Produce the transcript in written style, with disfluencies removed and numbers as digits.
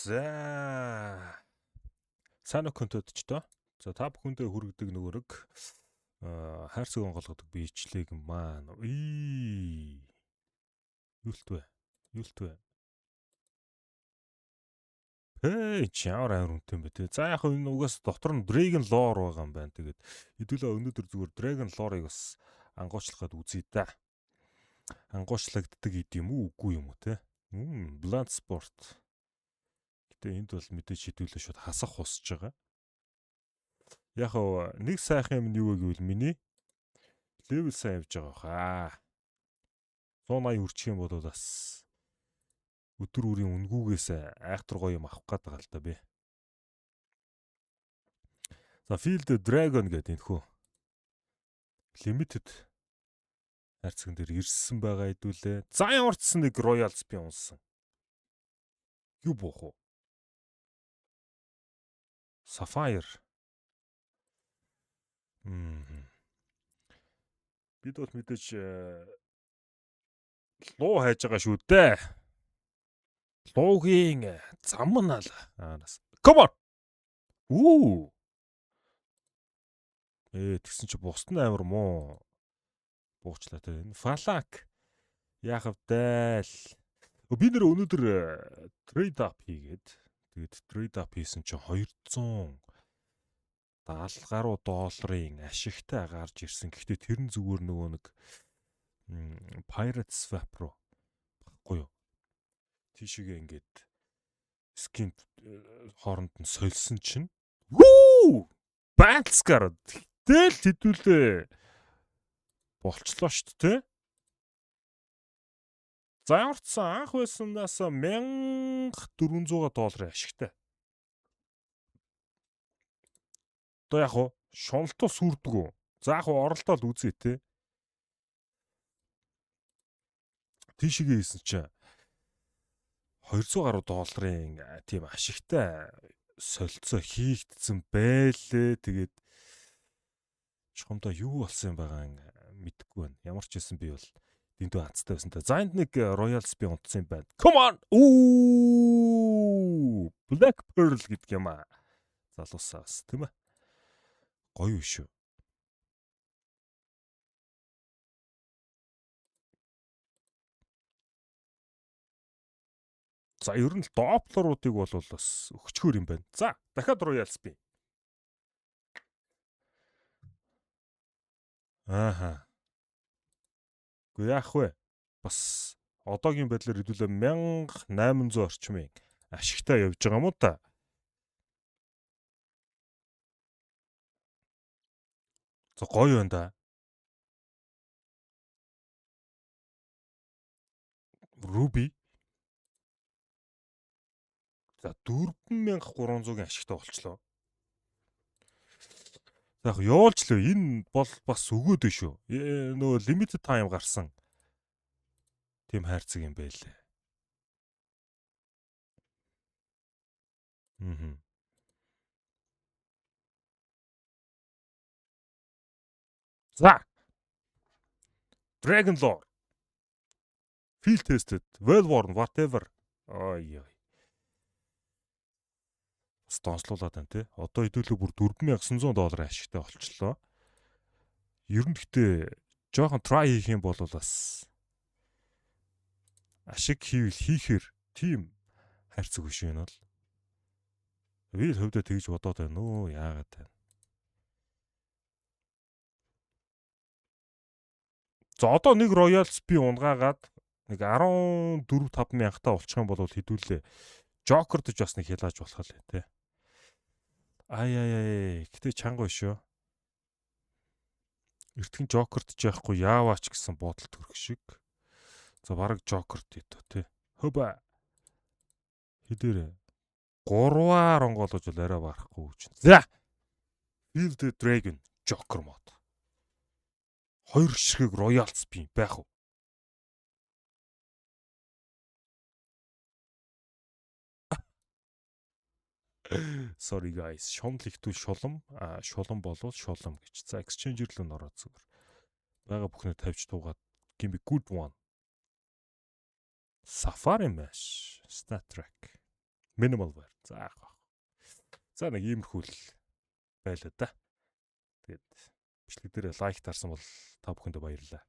За. Сайн уу контентчдоо. За та бүхэндээ хүргэдэг нөгөөрөг хайрцаг онгойлгодог бичлэг маань. Ий. Юу л вэ? Юу л вэ? Хэй, чи ямар амар үнэтэй юм бэ те. За яг энэ угаас дотор нь Dragon Lore байгаа юм байна. Тэгээд хэдүүлээ өнөөдөр зүгээр Dragon Lore-ыг бас ангуучлах гээд үзье да. Ангуучлагддаг идэм үү үгүй юм уу те. Blunt Sport. Гэтэ энд бол мэдээж хэдүүлээ шууд хасах хусж байгаа. Яг нэг сайхан юм нь юу вэ гэвэл миний level сайн явж байгаа хаа. 180 хүрчих юм бол бас өдөр бүрийн үнгүүгээс айхтар гоё юм авах гээд байгаа л да би. За Field Dragon гэдэг энэ хөө limited хайрцаган дээр ирсэн байгаа хэдүүлээ. За ямар ч сан нэг Royal би унсан. Юу буух вэ? Sapphire. Бид бол мэдээж луу хайж байгаа шүү дээ. Луугийн зам нь ал. Come on. Үү. Тэгсэн чи бусд нь амар муу. Буучлаа те. Энэ Falak яах вдэ л. Би нэр өнөөдөр trade up хийгээд тэгээд trade up хийсэн чи 270 гаруй долларын ашигтай гарч ирсэн. Гэхдээ тэр нь зүгээр нөгөө нэг Pirate Swap руу баггүй юу? Тийшээгээ ингээд skin хооронд нь сольсон чинь вүү! Battlescar тэгэл хэдүүлээ болчлоо шүү дээ. За ямар ч сан анх байсанаас 1400 долларын ашигтай. Одоо яг хуу шуналтуу сүрдэг үү? За яг хуу оролдоод үзье те. Тийшээгээ хийсэн чинь 200 гаруй долларын тийм ашигтай солилцоо хийгдсэн байлээ. Тэгээд чухамдаа юу болсон юм байгаа мэдэхгүй байна. Ямар ч байсан би бол дэндүү хацтай байсан та. За энд нэг Royal Spin унтсан юм байна. Come on. Ooh! Black Pearl гэдэг юм аа. Залуусаас тийм ээ. Гоё шүү. За ер нь л доплеруудыг бол бас өгчхөр юм байна. За дахиад Royal Spin. Ааха. Үгүй яах вэ? Бас одоогийн байдлаар хэдүүлээ 1800 орчмын ашигтай явж байгаа юм уу та? За гоё байна да. Ruby. За 4300-ийн ашигтай болчлоо. За яг явуулж лөө энэ бол бас өгөөд шүү. Нөгөө limited time гарсан тийм хайрцаг юм байлээ. За. Dragon Lore. Field tested, well worn, whatever. Ой ой. Бас донслуулаад байна те. Одоо хэдүүлээ бүр 4900 долларын ашигтай болчлоо. Ер нь гэхдээ жоохон try хийх юм бол бас ашиг хийвэл хийхээр тийм хайрцаг биш юм бол. Би л хөвдөө тэгж бодоод байна уу? Яагаад байна? За одоо нэг Royal би унгаагаад нэг 14 5 мянгатаа болчих юм бол хэдүүлээ Joker дэж бас нэг хилааж болох л те. Ай ай ай гэтээ чанга биш шүү. Эртхэн Joker дэж яахгүй яаваач гэсэн бодол төрөх шиг. За бараг Joker дэ те. Хөбө. Хэдээрээ 3-аар онгоолгож бол арай барахгүй чинь. За. Field the Dragon Joker мод. Хоёр ширхэг Royal Spin байх уу? Sorry guys, шунал ихтвэл шулам, шулам болвол шулам гэж. За exchange рүү н ороод зүгээр. Бага бүхнээ тавьж туугаад give me good one. Safari Mesh, Star Trek. Minimal wear. За, яах вэ? За, нэг иймэрхүү л байлаа да. Тэгээд бичлэг дээр like дарсан бол та бүхэндээ баярлалаа.